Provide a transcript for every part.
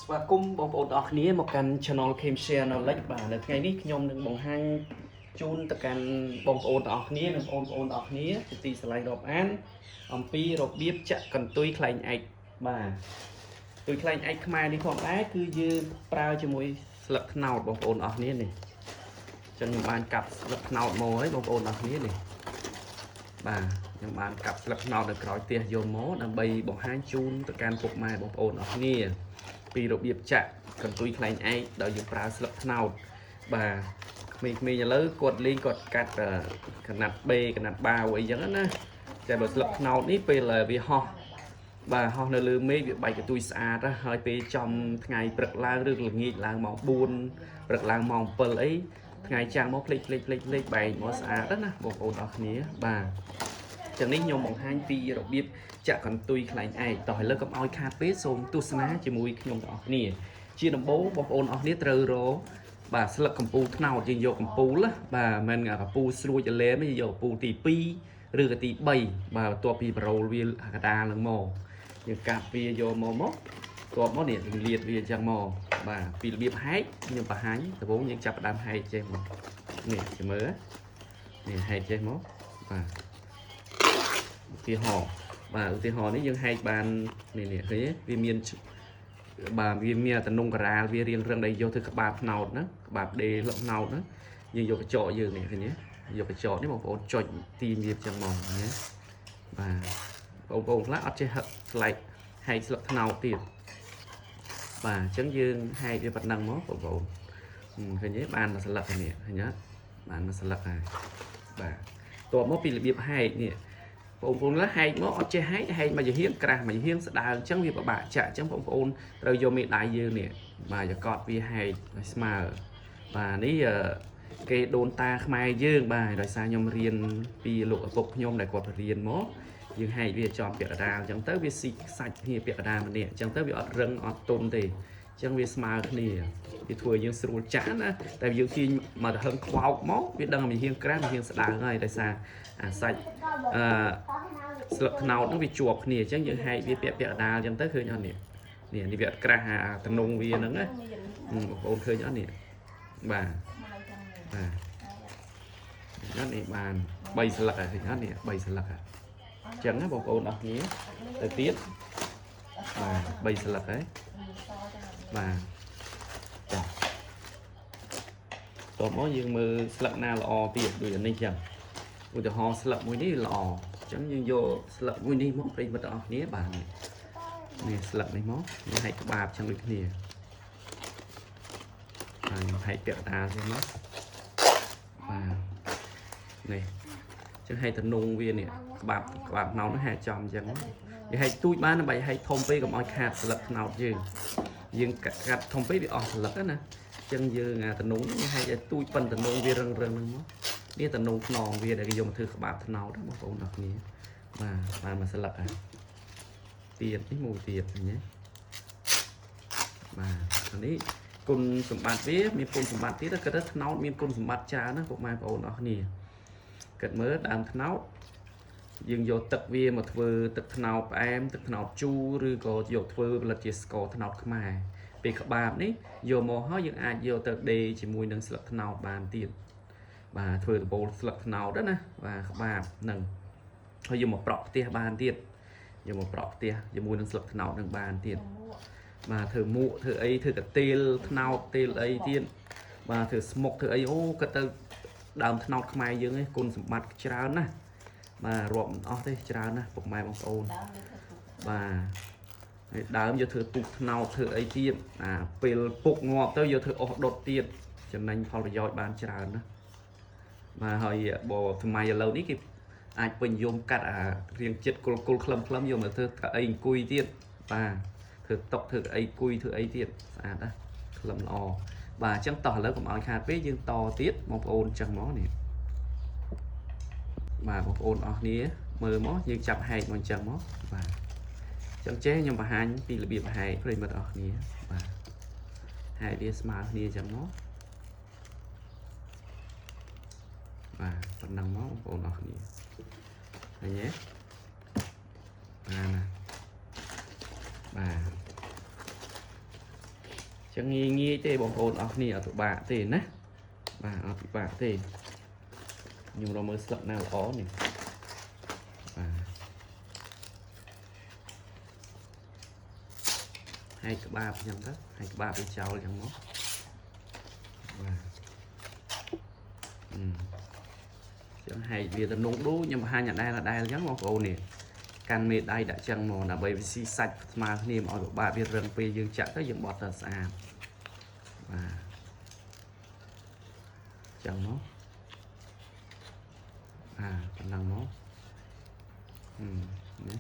ស្វាគមន៍បងប្អូនទាំងអស់គ្នាមកកាន់ Channel Kim Share Knowledge បាទនៅថ្ងៃនេះខ្ញុំនឹងបង្ហាញជូនទៅកាន់បងប្អូនទាំងអស់គ្នានិងបងប្អូនទាំងអស់គ្នាជាទីស្រឡាញ់រាប់អានអំពីរបៀបចាក់កន្ទុយខ្លែងឯកបាទកន្ទុយខ្លែងឯកខ្មែរនេះផងដែរគឺយើងប្រើជាមួយស្លឹកត្នោតបងប្អូនទាំងអស់គ្នានេះអញ្ចឹងខ្ញុំបានកាប់ស្លឹកត្នោតមកហើយបងប្អូនទាំងអស់គ្នានេះបាទខ្ញុំបានកាប់ស្លឹកត្នោតនៅក្រោយផ្ទះយកមកដើម្បីបង្ហាញជូនទៅកាន់ពុកម៉ែបងប្អូនទាំងអស់គ្នា ពីរបៀបចាក់កន្ទុយខ្លែងឯកដោយយើងប្រើស្លឹកត្នោតបាទក្មេងៗឥឡូវគាត់លេងគាត់កាត់កណាត់បេកណាត់បាវអីចឹងណាតែបើស្លឹកត្នោតនេះពេលវាហោះបាទហោះនៅលើមេឃវាបែកកន្ទុយស្អាតណាហើយពេលចំថ្ងៃព្រឹកឡើងឬល្ងាចឡើងម៉ោង4ព្រឹកឡើងម៉ោង7អីថ្ងៃចាំងមកភ្លេចភ្លេចភ្លេចភ្លេចបែកមកស្អាតណាបងប្អូនអរគ្នាបាទចឹងនេះខ្ញុំបង្ហាញពីរបៀប ចាក់កន្ទុយខ្លែងឯកតោះឥឡូវកុំឲ្យខាតពេលសូមទស្សនាជាមួយខ្ញុំទាំងអស់គ្នាជាដំបូងបងប្អូនអស់គ្នាត្រូវរកបាទស្លឹកកំពូលត្នោតយើងយកកំពូលណាបាទមិនមែនកំពូលស្រួចអលែមទេយើងយកកំពូលទី2ឬក៏ទី3បាទបន្ទាប់ពីប្រូលវាកដាលនឹងមកយើងកាប់វាយកមកមកបន្ទាប់មកនេះយើងលាតវាអញ្ចឹងមកបាទពីរបៀបហែកខ្ញុំបង្ហាញដំបូងយើងចាប់ផ្ដើមហែកចេះមកនេះចាំមើលនេះហែកចេះមកបាទឧទាហរណ៍ បាទឧទាហរណ៍នេះយើងហែកបាននេះនេះឃើញទេវាមានបាទវាមានតំណងការាលវារៀងរឹងដែលយកធ្វើក្បាលផ្នោតណាក្បាលដេលក់ផ្នោតណាយើងយកកញ្ចក់យើងនេះឃើញទេយកកញ្ចក់នេះបងប្អូនចុចទាញវាចឹងមកណាបាទបងប្អូនខ្លះអត់ចេះហឹកស្លែកហែកស្លឹកត្នោតទៀតបាទអញ្ចឹងយើងហែកវាប៉ុណ្ណឹងមកបងប្អូនឃើញទេបានមួយស្លឹកនេះឃើញអត់បានមួយស្លឹកហើយបាទតបមកពីរបៀបហែកនេះ បងប្អូនខ្លះហែកមកអត់ចេះហែកហែកមកជាហៀងក្រាស់មកជាហៀងស្ដើងអញ្ចឹងវាពិបាកចាក់អញ្ចឹងបងប្អូនត្រូវយកមេដៃយើងនេះបាទយកកត់វាហែកឲ្យស្មើបាទនេះគេដូនតាខ្មែរយើងបាទដោយសារខ្ញុំរៀនពីលោកឪពុកខ្ញុំដែលគាត់រៀនមកយើងហែកវាចំពាក់កណ្ដាលអញ្ចឹងទៅវាស៊ីសាច់គ្នាពាក់កណ្ដាលម្នាក់អញ្ចឹងទៅវាអត់រឹងអត់ទន់ទេអញ្ចឹងវាស្មើគ្នាវាធ្វើឲ្យយើងស្រួលចាក់ណាតែយើងទាញមកទៅហឹងខ្វោកមកវាដឹងថាវាហៀងក្រាស់វាហៀងស្ដើងហើយដោយសារអាសាច់អឺ ស្លឹកត្នោតហ្នឹងវាជាប់គ្នាអញ្ចឹងយើងហែកវាពាក់ពាក់កណ្ដាលអញ្ចឹងទៅឃើញអត់នេះនេះនេះវាអត់ក្រាស់អាតំណងវាហ្នឹងណាបងប្អូនឃើញអត់នេះបាទបាទអត់នេះបាន3ស្លឹកហើយឃើញអត់នេះ3ស្លឹកហើយអញ្ចឹងណាបងប្អូនអរគ្នាទៅទៀតបាទ3ស្លឹកហើយបាទចាតោះមកយើងមើលស្លឹកណាល្អទៀតដូចអានេះចឹងឧទាហរណ៍ស្លឹកមួយនេះល្អអញ្ចឹងយើងយកស្លឹកមួយនេះមកប្រិយមិត្តទាំងអស់គ្នាបាទនេះនេះស្លឹកនេះមកយើងហែកក្បាបចឹងដូចគ្នាហើយហែកពាក់កណ្ដាលចឹងមកបាទនេះចឹងហែកតំណងវានេះក្បាបក្បាបណោនហ្នឹងហែកចំចឹងយើងហែកទូចបានដើម្បីហែកធំពេកកុំឲ្យខាតស្លឹកត្នោតយើងយើងកាត់ធំពេកវាអស់ស្លឹកណាចឹងយើងអាតំណងនេះហែកឲ្យទូចប៉ុនតំណងវារឹងរឹងហ្នឹងមកនេះតំណងខ្នងវាដែលគេយកមកធ្វើក្បាបត្នោតណាបងប្អូនអរគ្នាបាទបានមួយស្លឹកហើយទៀតនេះមួយទៀតឃើញទេបាទនេះគុណសម្បត្តិវាមានគុណសម្បត្តិទៀតគិតថាត្នោតមានគុណសម្បត្តិច្រើនណាពុកម៉ែបងប្អូនអរគ្នាគិតមើលដើមត្នោតយើងយកទឹកវាមកធ្វើទឹកត្នោតផ្អែមទឹកត្នោតជូរឬក៏យកធ្វើផលិតជាស្ករត្នោតខ្មែរពេលក្បាបនេះយកមកហើយយើងអាចយកទៅដេជាមួយនឹងស្លឹកត្នោតបានទៀតបាទធ្វើដំបូលស្លឹកត្នោតណាបាទក្បាបនឹងហើយយកមកប្រក់ផ្ទះបានទៀតយកមកប្រក់ផ្ទះជាមួយនឹងស្លឹកត្នោតនឹងបានទៀតបាទធ្វើមួកធ្វើអីធ្វើកាទៀលត្នោតទៀលអីទៀតបាទធ្វើស្មុកធ្វើអីអូក៏ទៅដើមត្នោតខ្មែរយើងឯងគុណសម្បត្តិច្រើនណាស់បាទរាប់មិនអស់ទេច្រើនណាស់ពុកម៉ែបងប្អូនបាទហើយដើមយកធ្វើទូកត្នោតធ្វើអីទៀតអាពេលពុកងាប់ទៅយកធ្វើអស់ដុតទៀតចំណេញផលប្រយោជន៍បានច្រើនណាស់បាទហើយបើសម័យឥឡូវនេះគេអាចពេញនិយមកាត់អារៀងចិត្តគល់គល់ខ្លឹមខ្លឹមយកមកធ្វើកៅអីអង្គុយទៀតបាទធ្វើតុកធ្វើកៅអីអង្គុយធ្វើអីទៀតស្អាតណាស់ខ្លឹមល្អបាទអញ្ចឹងតោះឥឡូវកុំឲ្យខាតពេកយើងតទៀតបងប្អូនអញ្ចឹងមកនេះបាទបងប្អូនអរគ្នាមើលមកយើងចាប់ហែកមកអញ្ចឹងមកបាទអញ្ចឹងចេះខ្ញុំបង្ហាញពីរបៀបហែកប្រិយមិត្តអរគ្នាបាទហែកវាស្មើគ្នាអញ្ចឹងមកបាទប៉ុណ្ណឹងមកបងប្អូនអរគ្នាឃើញទេបាទណាបាទ ចឹងងាយងាយទេបងប្អូនអរគ្នាអត់ពិបាកទេណាបាទអត់ពិបាកទេខ្ញុំរកមើលស្លឹកណាល្អនេះបាទហែកក្បាបអញ្ចឹងទៅហែកក្បាបវាចោលអញ្ចឹងមកបាទអឺចឹងហែកវាទៅនងដូចខ្ញុំបង្ហាញអដែលអដែលអញ្ចឹងបងប្អូននេះកាន់មេដៃដាក់ចឹងមកដើម្បីវាស៊ីសាច់ស្មើគ្នាមកឲ្យពិបាកវារឹងពេលយើងចាក់ទៅយើងបត់ទៅស្អាតបាទចឹងមកបាទប៉ុណ្ណឹងមកណា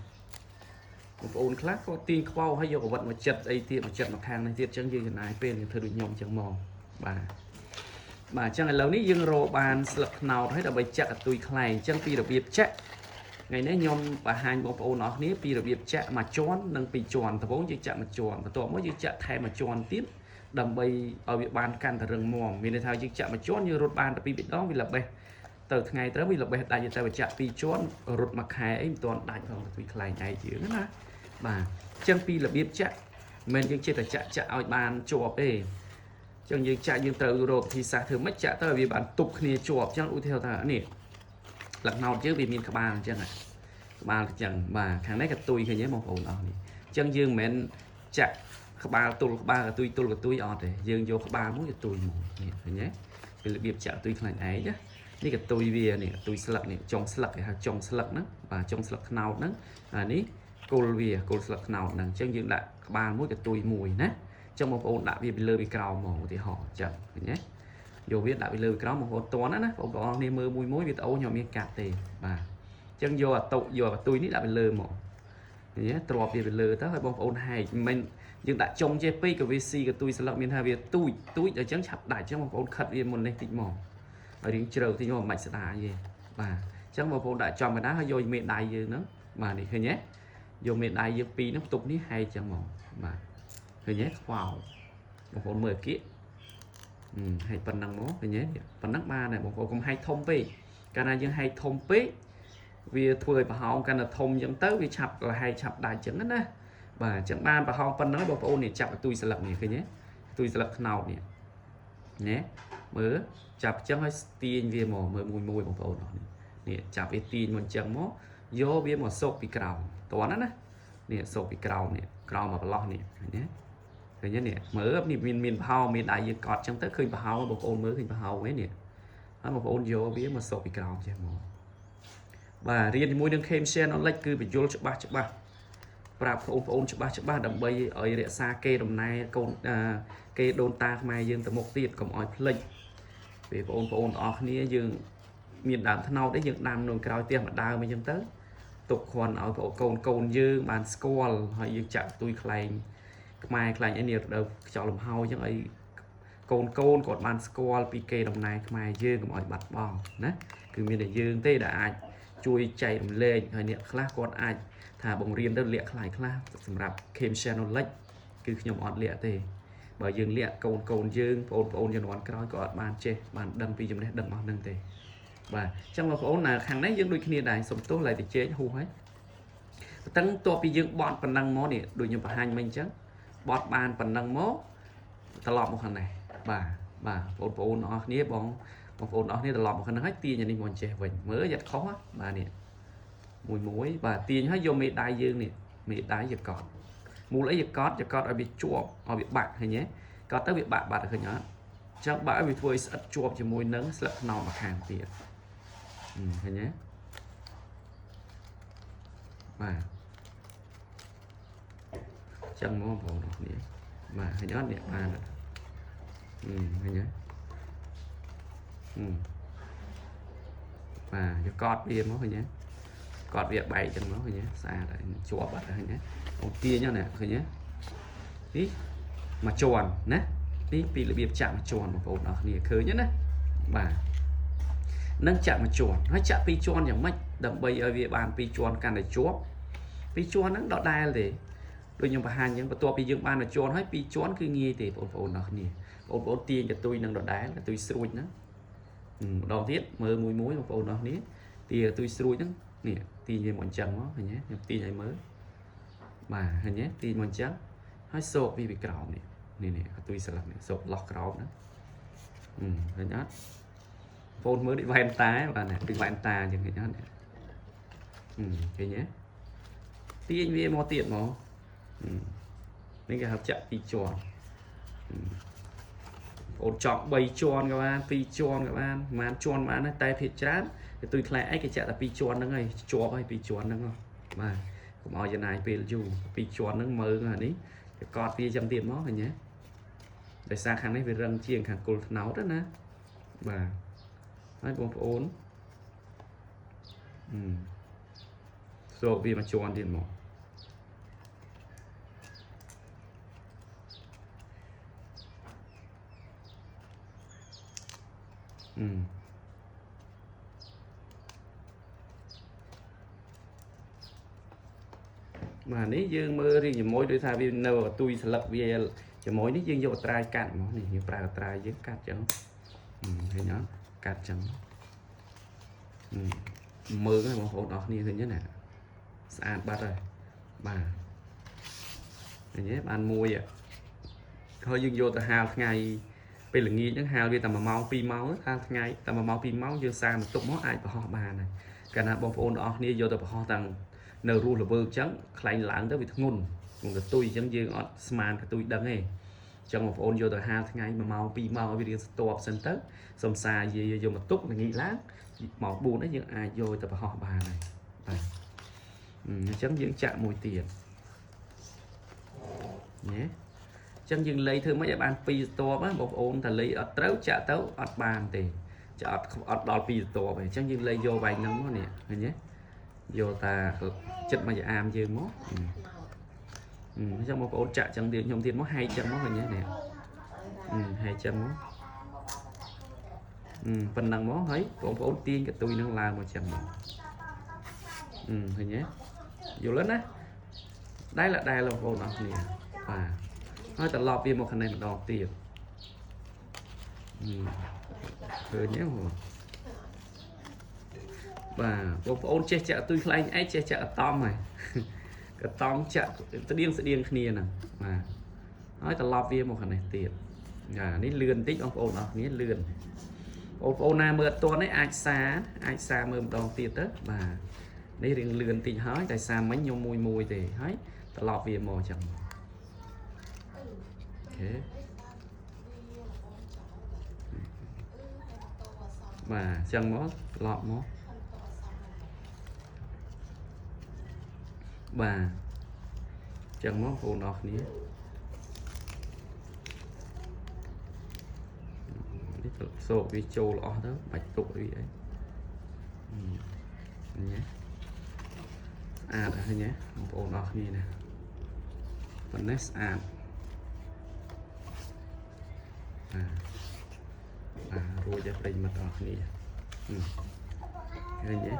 បងប្អូនខ្លះក៏ទាញខ្វោឲ្យយកអវិតមកចិត្តអីទៀតមកចិត្តមកខាងនេះទៀតចឹងយើងចំណាយពេលយើងធ្វើដូចខ្ញុំចឹងមកបាទបាទអញ្ចឹងឥឡូវនេះយើងរកបានស្លឹកត្នោតហើយដើម្បីចាក់កន្ទុយខ្លែងអញ្ចឹងពីរបៀបចាក់ថ្ងៃនេះខ្ញុំបង្ហាញបងប្អូនអរគ្នាពីរបៀបចាក់មួយជាន់និងពីរជាន់ដំបូងយើងចាក់មួយជាន់បន្ទាប់មកយើងចាក់ថែមមួយជាន់ទៀតដើម្បីឲ្យវាបានកាន់តែរឹងមាំមានន័យថាយើងចាក់មួយជាន់យើងរត់បានតែពីរដងវាល្បេះទៅថ្ងៃត្រូវវាល្បេះដាច់តែបើចាក់ពីរជាន់រត់មួយខែអីមិនទាន់ដាច់ផងកន្ទុយខ្លែងឯងយើងណាបាទអញ្ចឹងពីរបៀបចាក់មិនមែនយើងចេះតែចាក់ចាក់ឲ្យបានជាប់ទេអញ្ចឹងយើងចាក់យើងត្រូវរកវិធីសាស្ត្រធ្វើម៉េចចាក់ទៅឲ្យវាបានទប់គ្នាជាប់អញ្ចឹងឧទាហរណ៍ថានេះលក្ខណោតយើងវាមានក្បាលអញ្ចឹងក្បាលអញ្ចឹងបាទខាងនេះកន្ទុយឃើញទេបងប្អូនអស់នេះអញ្ចឹងយើងមិនមែនចាក់ក្បាលទល់ក្បាលកន្ទុយទល់កន្ទុយអត់ទេយើងយកក្បាលមួយកន្ទុយមួយនេះឃើញទេពីរបៀបចាក់កន្ទុយខ្លាញ់ឯងណានេះកន្ទុយវានេះកន្ទុយស្លឹកនេះចុងស្លឹកគេហៅចុងស្លឹកហ្នឹងបាទចុងស្លឹកខ្នោតហ្នឹងអានេះគល់វាគល់ស្លឹកខ្នោតហ្នឹងអញ្ចឹងយើងដាក់ក្បាលមួយកន្ទុយមួយណាអញ្ចឹងបងប្អូនដាក់វាពីលើពីក្រោមមកឧទាហរណ៍អញ្ចឹងឃើញទេយកវាដាក់ពីលើពីក្រោមបងប្អូនតន់ណាបងប្អូនគ្នាមើលមួយមួយវីដេអូខ្ញុំមានកាត់ទេបាទអញ្ចឹងយកអាតុយកកន្ទុយនេះដាក់ពីលើមកឃើញទេទ្របវាពីលើទៅឲ្យបងប្អូនហែកមិនយើងដាក់ចុងចេះពេកក៏វាស៊ីកន្ទុយស្លឹកមានថាវាទូចទូចអញ្ចឹងឆាប់ដាច់អញ្ចឹងបងប្អូនខិតវាមុននេះតិចមកឲ្យរៀងជ្រៅតិចមកមិនបាច់ស្ដាយទេបាទអញ្ចឹងបងប្អូនដាក់ចំកណ្ដាលហើយយកមេដៃយើងហ្នឹងបាទនេះឃើញទេយកមេដៃយើងពីរហ្នឹងផ្ទប់នេះហែកចឹងមកបាទឃើញទេខ្វោបងប្អូនមើលអាគៀកហែកប៉ុណ្ណឹងមកឃើញទេប៉ុណ្ណឹងបានហើយបងប្អូនកុំហែកធំពេកកាលណាយើងហែកធំពេកវាធ្វើឲ្យប្រហោងកាន់តែធំអញ្ចឹងទៅវាឆាប់លហែកឆាប់ដាច់អញ្ចឹងណាបាទអញ្ចឹងបានប្រហោងប៉ុណ្ណឹងបងប្អូននេះចាប់កន្ទុយស្លឹកនេះឃើញទេកន្ទុយស្លឹកខ្នោតនេះណាមើលចាប់អញ្ចឹងឲ្យទាញវាមកមើលមួយមួយបងប្អូនអស់នេះនេះចាប់វាទាញមកអញ្ចឹងមកយកវាមកសុកពីក្រោមតោះណាណានេះសុកពីក្រោមនេះក្រោមមកប្រឡោះនេះឃើញទេឃើញទេនេះមើលនេះមានមានប្រហោងមានដៃយើងកត់អញ្ចឹងទៅឃើញប្រហោងបងប្អូនមើលឃើញប្រហោងឯនេះហើយបងប្អូនយកវាមកសុកពីក្រោមចេះមកបាទរៀនជាមួយនឹង Cam Share Knowledge គឺបញ្យល់ច្បាស់ច្បាស់ប្រាប់បងប្អូនច្បាស់ច្បាស់ដើម្បីឲ្យរក្សាគេដំណែលកូនគេដូនតាខ្មែរយើងទៅមុខទៀតកុំឲ្យភ្លេចពេលបងប្អូនទាំងអស់គ្នាយើងមានដើមត្នោតអីយើងដាំនៅក្រោយផ្ទះមួយដើមអីចឹងទៅទុកគ្រាន់ឲ្យបងកូនកូនយើងបានស្គាល់ហើយយើងចាក់ទុយខ្លែងខ្មែរខ្លែងអីនេះរដូវខ្យល់លំហោចឹងអីកូនកូនគាត់បានស្គាល់ពីគេដំណែលខ្មែរយើងកុំឲ្យបាត់បង់ណាគឺមានតែយើងទេដែលអាចជួយចែករំលែកហើយអ្នកខ្លះគាត់អាចថាបង្រៀនទៅលាក់ខ្លាយខ្លះសម្រាប់ Cam Channel Knowledge គឺខ្ញុំអត់លាក់ទេបើយើងលាក់កូនកូនយើងបងប្អូនជំនាន់ក្រោយក៏អត់បានចេះបានដឹងពីចំណេះដឹងអស់ហ្នឹងទេបាទអញ្ចឹងបងប្អូនណាខាងនេះយើងដូចគ្នាដែរសុំទោសឡើយទៅជែកហួសហើយប៉ន្តែតបពីយើងបត់ប៉ុណ្ណឹងមកនេះដូចខ្ញុំបង្ហាញមិញអញ្ចឹងបត់បានប៉ុណ្ណឹងមកត្រឡប់មកខាងនេះបាទបាទបងប្អូនអស់គ្នាបងបងប្អូនអស់គ្នាត្រឡប់មកខាងនេះហើយទាញអានេះមកចេះវិញមើលយ៉ាត់ខុសបាទនេះមួយមួយបាទទាញហើយយកមេដៃយើងនេះមេដៃយកកត់មូលអីយកកត់យកកត់ឲ្យវាជាប់ឲ្យវាបាក់ឃើញទេកត់ទៅវាបាក់បាត់ឃើញអត់ចឹងបាក់ឲ្យវាធ្វើឲ្យស្អិតជាប់ជាមួយនឹងស្លឹកខ្នោម្ខាងទៀតឃើញទេបាទចឹងមកបងប្អូនអរគ្នាបាទឃើញអត់នេះបានឃើញទេបាទយកកត់វាមកឃើញទេកត់វាបែកចឹងមកឃើញទេស្អាតហើយជាប់បាត់ហើយឃើញទេអូទាញហ្នឹងឃើញទេនេះមួយជាន់ណានេះពីរបៀបចាក់មួយជាន់បងប្អូនអរគ្នាឃើញទេណាបាទនឹងចាក់មួយជាន់ហើយចាក់ពីរជាន់យ៉ាងម៉េចដើម្បីឲ្យវាបានពីរជាន់កាន់តែជាប់ពីរជាន់ហ្នឹងដដែលទេដូចខ្ញុំបង្ហាញអញ្ចឹងបន្ទាប់ពីយើងបានមួយជាន់ហើយពីរជាន់គឺងាយទេបងប្អូនអរគ្នាបងប្អូនទាញកន្ទុយនឹងដដែលកន្ទុយស្រួចហ្នឹងម្ដងទៀតមើលមួយមួយបងប្អូនអរគ្នាទាកន្ទុយស្រួចហ្នឹងនេះទាញវាមកអញ្ចឹងមកឃើញទេខ្ញុំទាញឲ្យមើលបាទឃើញទេទាញមកអញ្ចឹងហើយសោកវាពីក្រោមនេះ នេះនេះកតុយស្លឹកនេះសូកលោះក្រោមណាឃើញអត់បងមើលដូចវ៉ែនតាបាទដូចវ៉ែនតាអញ្ចឹងឃើញអត់ឃើញទេទាញវាមកទៀតមកនេះគេហៅចាក់ពីរជាន់បងចង់3ជាន់ក៏បាន2ជាន់ក៏បានប្រហែលជាន់បានដែរតែភាគច្រើនកតុយខ្លែអីគេចាក់តែ2ជាន់ហ្នឹងហើយជាប់ហើយ2ជាន់ហ្នឹងបាទកុំឲ្យចំណាយពេលយូរ2ជាន់ហ្នឹងមើលអានេះគេកត់វាចឹងទៀតមកឃើញទេដោយសារខាងនេះវារឹងជាងខាងគល់ថ្នោតណាបាទហើយបងប្អូនសូកវាមកជាន់ទៀតមកបាទនេះយើងមើលរៀងជាមួយដោយថាវានៅទុយស្លឹកវាជាមួយនេះយើងយកត្រាយកាត់មកនេះយើងប្រើត្រាយយើងកាត់ចឹងឃើញអត់កាត់ចឹងមើលហ្នឹងបងប្អូនអរគ្នាឃើញទេណាស្អាតបាត់ហើយបាទឃើញទេបានមួយហើយយើងយកទៅហាលថ្ងៃពេលល្ងាចហ្នឹងហាលវាតែ1ម៉ោង2ម៉ោងហាលថ្ងៃតែ1ម៉ោង2ម៉ោងយើងសាមកទុកមកអាចបង្ហោះបានហើយកាលណាបងប្អូនអរគ្នាយកទៅបង្ហោះតាំងនៅរស់ល្វើកអញ្ចឹងខ្លែងឡើងទៅវាធ្ងន់កតុយអញ្ចឹងយើងអត់ស្មានកតុយដឹងទេអញ្ចឹងបងប្អូនយកទៅហាលថ្ងៃ1ម៉ោង2ម៉ោងឲ្យវារៀងស្ទាប់សិនទៅសំសាយាយកមកទុកល្ងាចឡើងម៉ោង4នេះយើងអាចយកទៅបង្ហោះបានហើយបាទអញ្ចឹងយើងចាក់មួយទៀតណាអញ្ចឹងយើងលៃធ្វើម៉េចឲ្យបាន2ស្ទាប់ណាបងប្អូនតែលៃអត់ត្រូវចាក់ទៅអត់បានទេចាក់អត់ដល់2ស្ទាប់ទេអញ្ចឹងយើងលៃយកវែងហ្នឹងមកនេះឃើញទេយកតាចិត្តមកអាមយើងមកអញ្ចឹងបងប្អូនចាក់ចឹងទៀតខ្ញុំទៀតមកហែកចឹងមកឃើញទេនេះហែកចឹងមកប៉ុណ្ណឹងមកហើយបងប្អូនទាញកតុយនឹងឡើងមកចឹងមកឃើញទេយល់ទេណាដែលបងប្អូនអរគ្នាបាទហើយត្រឡប់វាមកខាងនេះម្ដងទៀតឃើញទេបងបាទបងប្អូនចេះចាក់ទុយខ្លែងឯងចេះចាក់អតំហើយកតំចាក់ស្តៀងស្តៀងគ្នាហ្នឹងបាទហើយត្រឡប់វាមកខាងនេះទៀតអានេះលឿនបន្តិចបងប្អូនអរគ្នាលឿនបងប្អូនណាមើលអត់ទាន់នេះអាចសាមើលម្ដងទៀតទៅបាទនេះរៀងលឿនតិចហើយតែសាមិញខ្ញុំមួយមួយទេហើយត្រឡប់វាមកចឹងអូខេបាទចឹងមកត្រឡប់មកបាទចឹងមកបងប្អូនអរគ្នានេះសូកវាចូលអស់ទៅបាច់ទុកវាអីញ៉េស្អាតហើយញ៉េបងប្អូនអរគ្នាណាប៉ុណ្ណេះស្អាតបាទបាទរួចហើយប្រិយមិត្តអរគ្នាឃើញទេ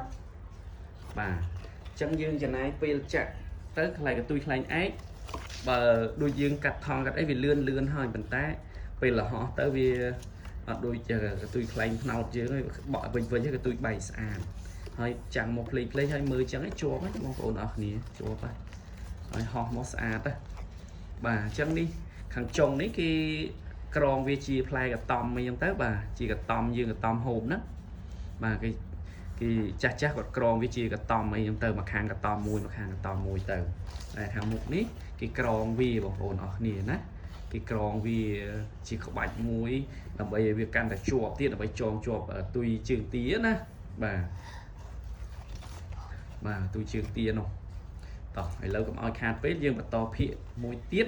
បាទអញ្ចឹងយើងចំណាយពេលចាក់ទៅខ្លែងកតុយខ្លែងឯកបើដូចយើងកាត់ថងកាត់អីវាលឿនលឿនហើយប៉ុន្តែពេលលហោះទៅវាអត់ដូចកតុយខ្លែងផ្នោតយើងឯងបក់វិញវិញកតុយបែកស្អាតហើយចាំងមកភ្លេងភ្លេងហើយមើលចឹងឯងជាប់ហ្នឹងបងប្អូនអរគ្នាជាប់ហើយហើយហោះមកស្អាតណាបាទអញ្ចឹងនេះខាងចុងនេះគេក្រងវាជាផ្លែកតំអីចឹងទៅបាទជាកតំយើងកតំហូបណាបាទគេចាស់ចាស់គាត់ក្រងវាជាកតំអីចឹងទៅមកខាងកតំមួយមកខាងកតំមួយទៅតែខាងមុខនេះគេក្រងវាបងប្អូនអរគ្នាណាគេក្រងវាជាក្បាច់មួយដើម្បីឲ្យវាកាន់តែជាប់ទៀតដើម្បីចងជាប់ទុយជើងទាណាបាទបាទទុយជើងទានោះតោះឥឡូវកុំឲ្យខាតពេលយើងបន្តភាកមួយទៀត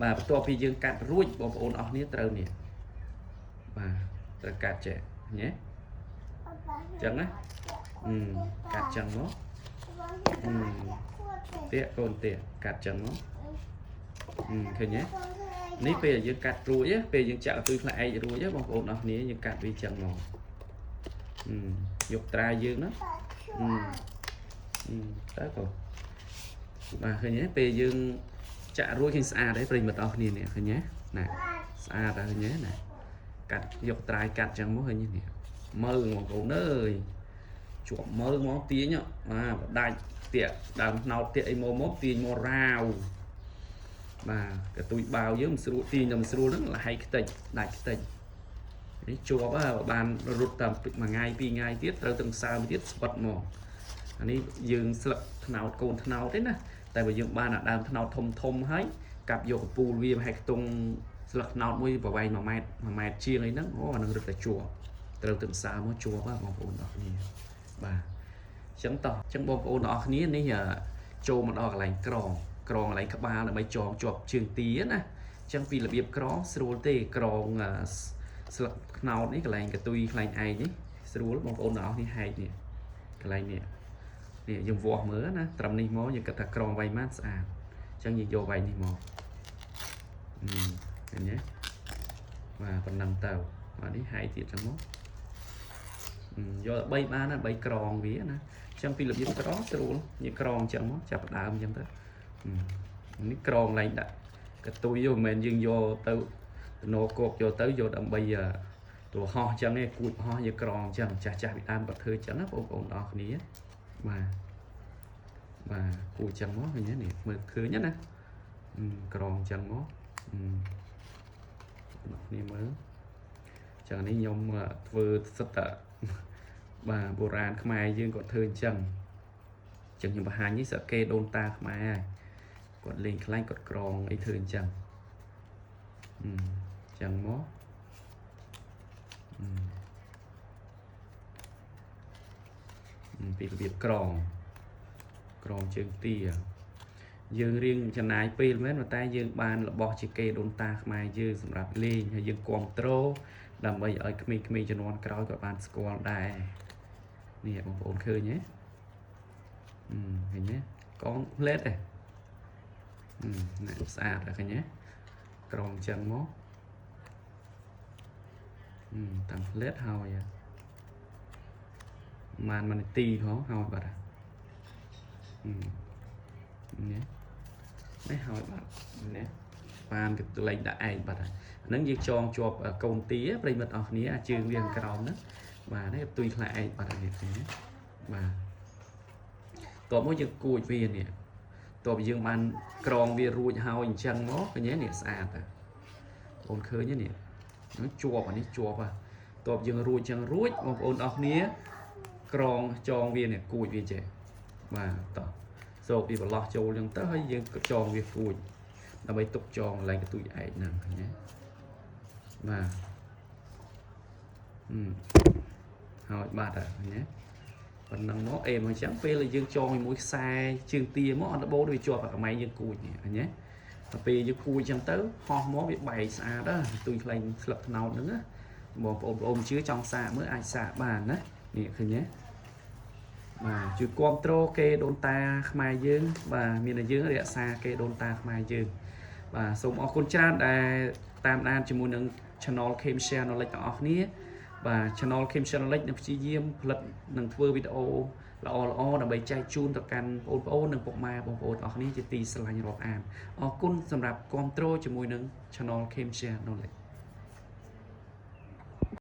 បាទបន្ទាប់ពីយើងកាត់រួចបងប្អូនអរគ្នាត្រូវនេះបាទត្រូវកាត់ចេះញ៉េចឹងណាកាត់ចឹងមកទៀកកូនទៀកកាត់ចឹងមកឃើញទេនេះពេលយើងកាត់រួចពេលយើងចាក់ទុយផ្លែឯករួចបងប្អូនអរគ្នាយើងកាត់វាចឹងមកយកត្រាយើងណាតើកូនបាទឃើញទេពេលយើងចាក់រួចឃើញស្អាតទេប្រិយមិត្តអរគ្នានេះឃើញទេណាស្អាតហើយឃើញទេណាកាត់យកត្រាយកាត់ចឹងមកឃើញទេនេះមើងបងប្អូនអើយជាប់មើងមកទាញបាទបដាច់ទៀកដើមផ្នោតទៀកអីមកមកទាញមករាវ បាទកតុយបាវយើងមិនស្រួលទាញតែមិនស្រួលហ្នឹងលហៃខ្ទេចដាច់ខ្ទេចនេះជាប់ហ่าបានរត់តាមមួយថ្ងៃពីរថ្ងៃទៀតត្រូវទាំងសើមទៀតស្បិតមកអានេះយើងស្លឹកថ្នោតកូនថ្នោតទេណាតែបើយើងបានអាដើមថ្នោតធំធំហើយកាប់យកកពូលវាប្រហែលខ្ទង់ស្លឹកថ្នោតមួយប្រវែង1ម៉ែត្រ1ម៉ែត្រជាងអីហ្នឹងអូអាហ្នឹងរត់តែជាប់ត្រូវទាំងសើមមកជាប់ហ่าបងប្អូនអរគ្នាបាទអញ្ចឹងតោះអញ្ចឹងបងប្អូនអរគ្នានេះចូលមកដល់កន្លែងក្រងក្រងកន្លែងក្បាលដើម្បីចងជាប់ជើងទាណាអញ្ចឹងពីរបៀបក្រងស្រួលទេក្រងស្លឹកខ្នោតនេះកន្លែងកតុយកន្លែងឯងនេះស្រួលបងប្អូនទាំងអស់នេះហែកនេះកន្លែងនេះនេះយើងវាស់មើលណាត្រឹមនេះមកយើងគិតថាក្រងវែងម៉ានស្អាតអញ្ចឹងយើងយកវែងនេះមកឃើញទេបាទប៉ុណ្ណឹងទៅបាទនេះហែកទៀតចឹងមកយកតែ3បានណា3ក្រងវាណាអញ្ចឹងពីរបៀបក្រងស្រួលយើងក្រងអញ្ចឹងមកចាប់ដើមអញ្ចឹងទៅនេះក្រងឡើងដាក់កតុយមិនមែនយើងយកទៅតំណគោកយកទៅយកដើម្បីតួហោះអញ្ចឹងឯងគួចហោះយើងក្រងអញ្ចឹងចាស់ចាស់ពីដើមគាត់ធ្វើអញ្ចឹងណាបងប្អូនទាំងអស់គ្នាបាទបាទគួចអញ្ចឹងមកឃើញទេនេះមើលឃើញណាក្រងអញ្ចឹងមកអ្នកគ្នាមើលចឹងនេះខ្ញុំធ្វើសិតតែបាទបុរាណខ្មែរយើងគាត់ធ្វើអញ្ចឹងអញ្ចឹងខ្ញុំបង្ហាញនេះសកេដូនតាខ្មែរហើយគាត់លេងខ្លាញ់គាត់ក្រងអីធ្វើអញ្ចឹងអញ្ចឹងមកពីរបៀបក្រងក្រងជើងទាយើងរៀងចំណាយពេលមែនប៉ុន្តែយើងបានរបស់ជាគេដូនតាខ្មែរយើងសម្រាប់លេងហើយយើងគ្រប់គ្រងដើម្បីឲ្យក្មេងៗជំនាន់ក្រោយក៏បានស្គាល់ដែរនេះបងប្អូនឃើញទេឃើញទេកងផ្លេតទេនេះស្អាតឃើញទេក្រងចឹងមកតាំងផ្លេតហើយបានមួយនាទីផងហើយបាត់នេះនេះហើយបាត់នេះបានគេលែងដាក់ឯងបាត់ហើយហ្នឹងយើងចងជាប់កូនទាប្រិមិត្តអស់គ្នាអាជើងវាខាងក្រោមហ្នឹងបាទនេះទុយខ្លាឯងបាត់ហើយនេះបាទតបមកយើងគួចវានេះតបយើងបានក្រងវារួចហើយអញ្ចឹងមកឃើញទេនេះស្អាតតើបងឃើញទេនេះហ្នឹងជាប់អានេះជាប់ហ่ะតបយើងរួចអញ្ចឹងរួចបងប្អូនអស់គ្នាក្រងចងវានេះគួចវាចេះបាទតោះសោកពីប្រឡោះចូលអញ្ចឹងទៅហើយយើងចងវាគួចដើម្បីទុកចងកន្លែងកតុយឯកហ្នឹងឃើញទេបាទហើយបាត់ហើយឃើញទេប៉ុណ្ណឹងមកអេមកអញ្ចឹងពេលយើងចងជាមួយខ្សែជើងទាមកអត់របូតវាជាប់អាកម៉ៃយើងគួចនេះឃើញទេដល់ពេលយើងគួចអញ្ចឹងទៅហោះមកវាបែកស្អាតណាទុយខ្លែងស្លឹកត្នោតហ្នឹងណាបងប្អូនជឿចង់សាកមើលអាចសាកបានណានេះឃើញទេបាទជួយគ្រប់គ្រងគេដូនតាខ្មែរយើងបាទមានតែយើងរក្សាគេដូនតាខ្មែរយើងបាទសូមអរគុណច្រើនដែលតាមដានជាមួយនឹង Channel Kim Share Knowledge ទាំងអស់គ្នាបាទ Channel Kim Share Knowledge នឹងព្យាយាមផលិតនិងធ្វើវីដេអូល្អល្អដើម្បីចែកជូនទៅកាន់បងប្អូននិងពុកម៉ែបងប្អូនទាំងអស់គ្នាជាទីស្រឡាញ់រាប់អានអរគុណសម្រាប់គ្រប់គ្រងជាមួយនឹង Channel Kim Share Knowledge។